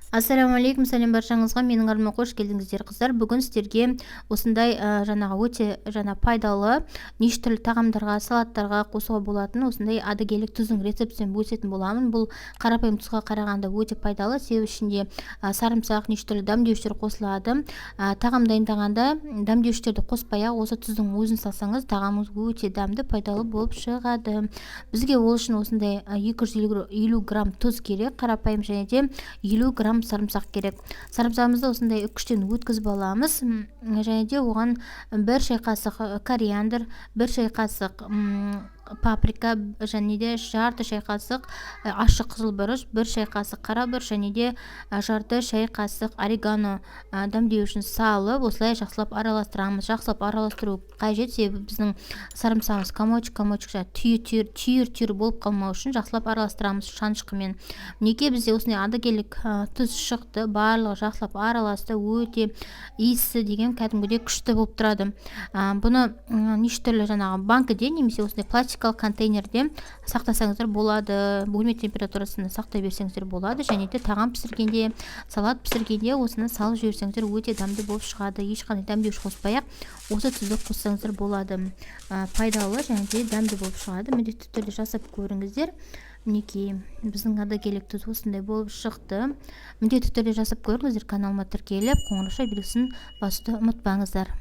Ассалаумағалейкум, сәлем баршаңызға! Менің арнама қош келдіңіздер, қыздар! Бүгін сіздерге осындай жаңағы өте жаңа пайдалы, неше түрлі тағамдарға, салаттарға қосуға болатын осындай адыгейлік тұздың рецептімен бөлісетін боламын. Бұл қарапайым тұзға қарағанда өте пайдалы, себебі ішінде сарымсақ, неше түрлі дәмдеуіштер қосылады. Тағам дайындағанда дәмдеуіштерді қоспай ақ осы тұздың өзін салсаңыз, тағамыңыз өте дәмді, пайдалы болып шығады. Бізге ол үшін осындай 250 грамм тұз керек қарапайым және де 50 грамм сарымсақ керек. Сарымсағымызды осындай үккіштен өткізіп аламыз және де оған 1 шай қасық кориандр, 1 шай қасық паприка және де жарты шай қасық ащы қызыл бұрыш, 1 шай қасық қара бұрыш және де жарты шай қасық орегано дәмдеуішін салып, осылай жақсылап араластырамыз. Жақсылап араластыру қажет, себебі біздің сарымсағымыз комочек комочек, түйір түйір түйір болып қалмау үшін жақсылап араластырамыз шанышқымен. Мінекей, бізде осындай адыгейлік тұз шықты. Барлығы жақсылап араласты, өте иісі деген кәдімгідей күшті болып тұрады. Бұны неше түрлі жаңағы банкіде немесе осындай пластикалық контейнерде сақтасаңыздар болады, бөлме температурасында сақтай берсеңіздер болады және де тағам пісіргенде, салат пісіргенде осыны салып жіберсеңіздер, өте дәмді болып шығады. Ешқандай дәмдеуіш қоспай ақ осы тұзды қоссаңыздар болады, пайдалы және де дәмді болып шығады. Міндетті түрде жасап көріңіздер. Мінекей, біздің адыгейлік тұз осындай болып шықты. Міндетті түрде жасап көріңіздер. Каналыма тіркеліп, қоңырауша белгісін басуды ұмытпаңыздар.